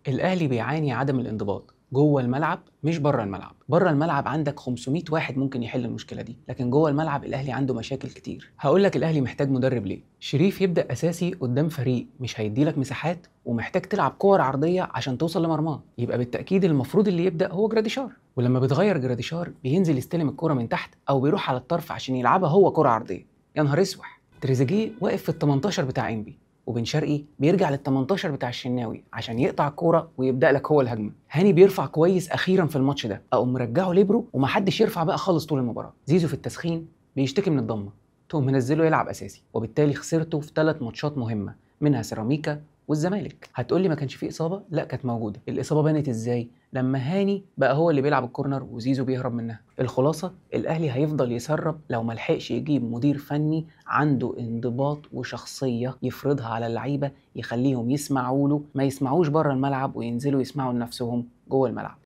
الاهلي بيعاني عدم الانضباط جوه الملعب مش بره الملعب. بره الملعب عندك 500 واحد ممكن يحل المشكلة دي، لكن جوه الملعب الاهلي عنده مشاكل كتير. هقول لك الاهلي محتاج مدرب ليه. شريف يبدا اساسي قدام فريق مش هيدي لك مساحات ومحتاج تلعب كور عرضية عشان توصل لمرماه، يبقى بالتاكيد المفروض اللي يبدا هو جراديشار. ولما بتغير جراديشار بينزل يستلم الكره من تحت او بيروح على الطرف عشان يلعبها هو كره عرضية. يا نهار اسوح، تريزيجيه واقف في ال 18 بتاع انبي، وبن شرقي بيرجع لل 18 بتاع الشناوي عشان يقطع الكورة ويبدا لك هو الهجمة. هاني بيرفع كويس اخيرا في الماتش ده، اقوم مرجعه ليبرو ومحدش يرفع بقى خالص طول المباراة. زيزو في التسخين بيشتكي من الضمة، تقوم منزله يلعب اساسي، وبالتالي خسرته في 3 ماتشات مهمة منها سيراميكا والزمالك. هتقول لي ما كانش فيه اصابه؟ لا كانت موجودة. الاصابة بانت ازاي؟ لما هاني بقى هو اللي بيلعب ال corner وزيزو بيهرب منها. الخلاصة الاهلي هيفضل يسرب لو ما لحقش يجيب مدير فني عنده انضباط وشخصية يفرضها على اللعيبة، يخليهم يسمعوا له، ما يسمعوش بره الملعب وينزلوا يسمعوا لنفسهم جوه الملعب.